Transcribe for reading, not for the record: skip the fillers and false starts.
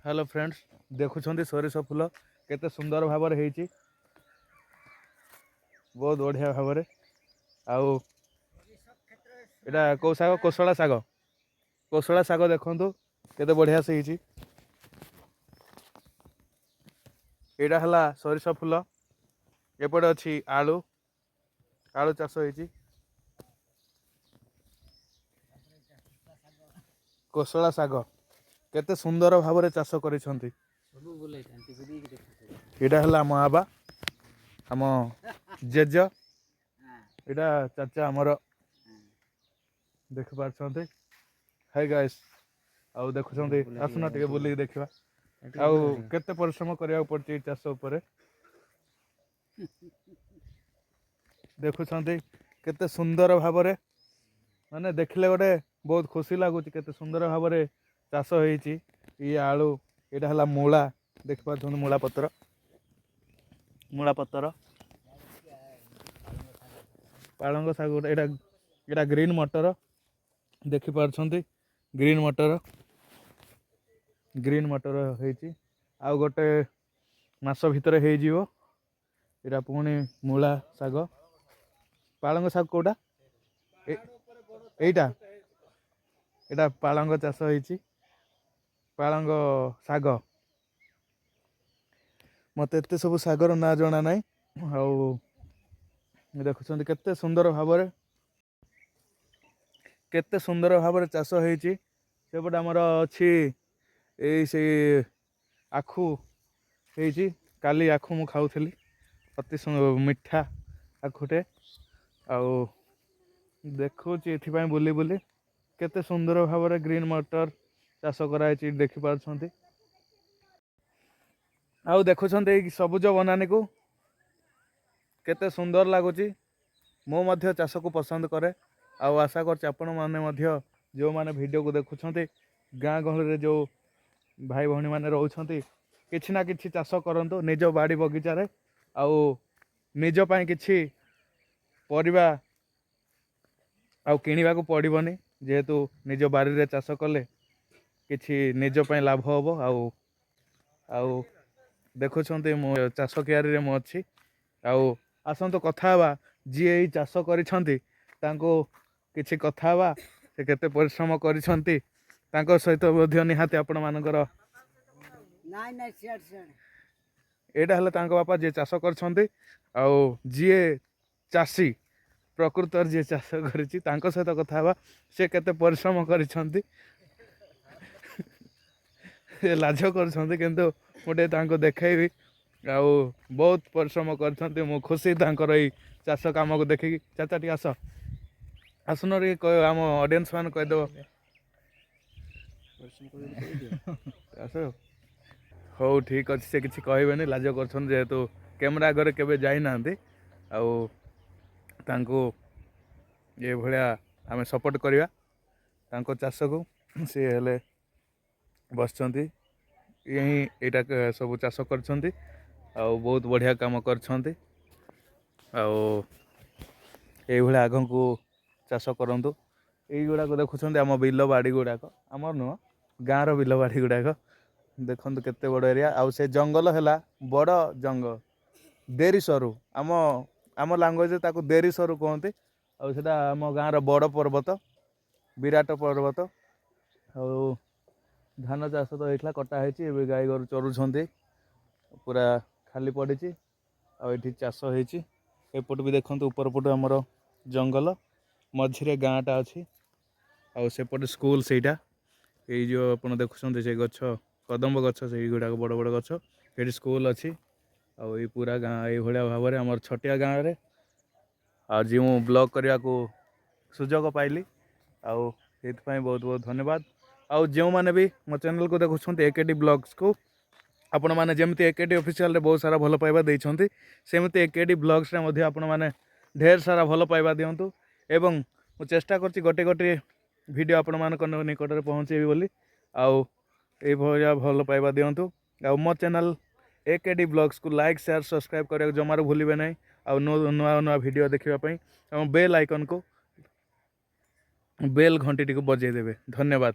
Hello friends, ଦେଖୁଛନ୍ତି ସୋରିଷ ଫୁଲ କେତେ ସୁନ୍ଦର ଭାବରେ ହେଇଛି, ବହୁତ ବଢ଼ିଆ ଭାବରେ। ଆଉ ଏଇଟା କେଉଁ ଶାଗ? କୋଶଳା ଶାଗ। କୋଶଳା ଶାଗ ଦେଖନ୍ତୁ କେତେ ବଢ଼ିଆ ସେ ହେଇଛି। ଏଇଟା ହେଲା ସୋରିଷ ଫୁଲ। ଏପଟେ ଅଛି ଆଳୁ, ଆଳୁ ଚାଷ ହେଇଛି। କୋଶଳା ଶାଗ କେତେ ସୁନ୍ଦର ଭାବରେ ଚାଷ କରିଛନ୍ତି। ଏଇଟା ହେଲା ଆମ ଆବା, ଆମ ଜେଜ, ଏଇଟା ଚାଚା ଆମର, ଦେଖିପାରୁଛନ୍ତି। ହାଇ ଗାଇସ୍, ଆଉ ଦେଖୁଛନ୍ତି, ଆସୁନ ଟିକେ ବୁଲିକି ଦେଖିବା ଆଉ କେତେ ପରିଶ୍ରମ କରିବାକୁ ପଡୁଛି ଏଇ ଚାଷ ଉପରେ। ଦେଖୁଛନ୍ତି କେତେ ସୁନ୍ଦର ଭାବରେ, ମାନେ ଦେଖିଲେ ଗୋଟେ ବହୁତ ଖୁସି ଲାଗୁଛି, କେତେ ସୁନ୍ଦର ଭାବରେ ଚାଷ ହେଇଛି। ଇଏ ଆଳୁ, ଏଇଟା ହେଲା ମୂଳା, ଦେଖିପାରୁଛନ୍ତି ମୂଳା ପତ୍ର, ମୂଳା ପତର, ପାଳଙ୍ଗ ଶାଗ ଗୋଟେ। ଏଇଟା ଗ୍ରୀନ୍ ମଟର, ଦେଖିପାରୁଛନ୍ତି ଗ୍ରୀନ୍ ମଟର, ଗ୍ରୀନ୍ ମଟର ହେଇଛି। ଆଉ ଗୋଟେ ମାସ ଭିତରେ ହେଇଯିବ। ଏଇଟା ପୁଣି ମୂଳା ଶାଗ, ପାଳଙ୍ଗ ଶାଗ କେଉଁଟା? ଏଇଟା, ଏଇଟା ପାଳଙ୍ଗ ଚାଷ ହେଇଛି, ପାଳଙ୍ଗ ଶାଗ। ମୋତେ ଏତେ ସବୁ ଶାଗର ନାଁ ଜଣା ନାହିଁ। ଆଉ ଦେଖୁଛନ୍ତି କେତେ ସୁନ୍ଦର ଭାବରେ, କେତେ ସୁନ୍ଦର ଭାବରେ ଚାଷ ହେଇଛି। ସେପଟେ ଆମର ଅଛି ଏଇ ସେଇ ଆଖୁ ହେଇଛି। କାଲି ଆଖୁ ମୁଁ ଖାଉଥିଲି, ଅତି ମିଠା ଆଖୁଟେ। ଆଉ ଦେଖୁଛି ଏଥିପାଇଁ ବୁଲି ବୁଲି କେତେ ସୁନ୍ଦର ଭାବରେ ଗ୍ରୀନ୍ ମଟର ଚାଷ କରାହେଇଛି, ଦେଖିପାରୁଛନ୍ତି। ଆଉ ଦେଖୁଛନ୍ତି ଏଇ ସବୁଜ ବନାନୀକୁ କେତେ ସୁନ୍ଦର ଲାଗୁଛି। ମୁଁ ମଧ୍ୟ ଚାଷକୁ ପସନ୍ଦ କରେ, ଆଉ ଆଶା କରୁଛି ଆପଣମାନେ ମଧ୍ୟ, ଯେଉଁମାନେ ଭିଡ଼ିଓକୁ ଦେଖୁଛନ୍ତି, ଗାଁ ଗହଳିରେ ଯେଉଁ ଭାଇ ଭଉଣୀମାନେ ରହୁଛନ୍ତି, କିଛି ନା କିଛି ଚାଷ କରନ୍ତୁ ନିଜ ବାଡ଼ି ବଗିଚାରେ, ଆଉ ନିଜ ପାଇଁ କିଛି ପରିବା ଆଉ କିଣିବାକୁ ପଡ଼ିବନି, ଯେହେତୁ ନିଜ ବାରିରେ ଚାଷ କଲେ କିଛି ନିଜ ପାଇଁ ଲାଭ ହେବ। ଆଉ ଦେଖୁଛନ୍ତି ମୁଁ ଚାଷ କିଆରୀରେ ମୁଁ ଅଛି। ଆଉ ଆସନ୍ତୁ କଥା ହେବା, ଯିଏ ଏଇ ଚାଷ କରିଛନ୍ତି ତାଙ୍କୁ କିଛି କଥା ହେବା, ସେ କେତେ ପରିଶ୍ରମ କରିଛନ୍ତି ତାଙ୍କ ସହିତ ମଧ୍ୟ ନିହାତି ଆପଣମାନଙ୍କର। ନାଇଁ ନାଇଁ, ସିଆଡ଼େ ସିଆଡ଼େ। ଏଇଟା ହେଲା ତାଙ୍କ ବାପା, ଯିଏ ଚାଷ କରିଛନ୍ତି, ଆଉ ଯିଏ ଚାଷୀ ପ୍ରକୃତରେ ଯିଏ ଚାଷ କରିଛି ତାଙ୍କ ସହିତ କଥା ହେବା, ସେ କେତେ ପରିଶ୍ରମ କରିଛନ୍ତି। ସେ ଲାଜ କରୁଛନ୍ତି, କିନ୍ତୁ ମୁଁ ଟିକେ ତାଙ୍କୁ ଦେଖେଇବି। ଆଉ ବହୁତ ପରିଶ୍ରମ କରିଛନ୍ତି, ମୁଁ ଖୁସି ତାଙ୍କର ଏଇ ଚାଷ କାମକୁ ଦେଖିକି। ଚାଚା ଟିକେ ଆସ, ଆସୁନ ଟିକେ ଆମ ଅଡ଼ିଏନ୍ସ ମାନଙ୍କୁ କହିଦେବ। ଆସ। ହଉ ଠିକ୍ ଅଛି, ସେ କିଛି କହିବେନି, ଲାଜ କରୁଛନ୍ତି ଯେହେତୁ କ୍ୟାମେରା ଆଗରେ କେବେ ଯାଇନାହାନ୍ତି। ଆଉ ତାଙ୍କୁ ଏଭଳିଆ ଆମେ ସପୋର୍ଟ କରିବା ତାଙ୍କ ଚାଷକୁ। ସିଏ ହେଲେ ବସିଛନ୍ତି, ଇଏ ହିଁ ଏଇଟା ସବୁ ଚାଷ କରିଛନ୍ତି, ଆଉ ବହୁତ ବଢ଼ିଆ କାମ କରିଛନ୍ତି। ଆଉ ଏଇଭଳିଆ ଆଗକୁ ଚାଷ କରନ୍ତୁ। ଏଇଗୁଡ଼ାକ ଦେଖୁଛନ୍ତି ଆମ ବିଲ ବାଡ଼ି ଗୁଡ଼ାକ, ଆମର ନୁହଁ, ଗାଁର ବିଲ ବାଡ଼ି ଗୁଡ଼ାକ ଦେଖନ୍ତୁ କେତେ ବଡ଼ ଏରିଆ। ଆଉ ସେ ଜଙ୍ଗଲ ହେଲା ବଡ଼ ଜଙ୍ଗଲ ଦେରିସରୁ, ଆମ ଲାଙ୍ଗୁଏଜରେ ତାକୁ ଦେରିସରୁ କୁହନ୍ତି। ଆଉ ସେଇଟା ଆମ ଗାଁର ବଡ଼ ପର୍ବତ, ବିରାଟ ପର୍ବତ। ଆଉ ଧାନ ଚାଷ ତ ହେଇଥିଲା, କଟା ହେଇଛି, ଏବେ ଗାଈ ଗୋରୁ ଚରୁଛନ୍ତି, ପୁରା ଖାଲି ପଡ଼ିଛି। ଆଉ ଏଠି ଚାଷ ହେଇଛି। ଏପଟୁ ବି ଦେଖନ୍ତୁ, ଉପର ପଟୁ ଆମର ଜଙ୍ଗଲ, ମଝିରେ ଗାଁଟା ଅଛି, ଆଉ ସେପଟେ ସ୍କୁଲ। ସେଇଟା ଏଇ ଯେଉଁ ଆପଣ ଦେଖୁଛନ୍ତି ସେ ଗଛ, କଦମ୍ବ ଗଛ, ସେଇଗୁଡ଼ାକ ବଡ଼ ବଡ଼ ଗଛ, ସେଇଠି ସ୍କୁଲ ଅଛି। ଆଉ ଏଇ ପୁରା ଗାଁ ଏଇଭଳିଆ ଭାବରେ ଆମର ଛୋଟିଆ ଗାଁରେ ଆଜି ମୁଁ ବ୍ଲଗ୍ କରିବାକୁ ସୁଯୋଗ ପାଇଲି, ଆଉ ସେଇଥିପାଇଁ ବହୁତ ବହୁତ ଧନ୍ୟବାଦ। ଆଉ ଯେଉଁମାନେ ବି ମୋ ଚ୍ୟାନେଲକୁ ଦେଖୁଛନ୍ତି ଏକେଡି ବ୍ଲଗ୍ସକୁ, ଆପଣମାନେ ଯେମିତି ଏକେଡି ଅଫିସିଆଲରେ ବହୁତ ସାରା ଭଲ ପାଇବା ଦେଇଛନ୍ତି, ସେମିତି ଏକେଡି ବ୍ଲଗ୍ସରେ ମଧ୍ୟ ଆପଣମାନେ ଢେର ସାରା ଭଲ ପାଇବା ଦିଅନ୍ତୁ। ଏବଂ ମୁଁ ଚେଷ୍ଟା କରୁଛି ଗୋଟେ ଗୋଟେ ଭିଡ଼ିଓ ଆପଣମାନଙ୍କ ନିକଟରେ ପହଞ୍ଚେଇବି ବୋଲି। ଆଉ ଏଇଭଳିଆ ଭଲ ପାଇବା ଦିଅନ୍ତୁ, ଆଉ ମୋ channel AKD ବ୍ଲଗ୍ସକୁ like, share, subscribe କରିବାକୁ ଜମାରୁ ଭୁଲିବେ ନାହିଁ। ଆଉ ନୂଆ ନୂଆ ଭିଡ଼ିଓ ଦେଖିବା ପାଇଁ ଏବଂ ବେଲ୍ ଆଇକନ୍କୁ, ବେଲ୍ ଘଣ୍ଟିଟିକୁ ବଜେଇ ଦେବେ। ଧନ୍ୟବାଦ।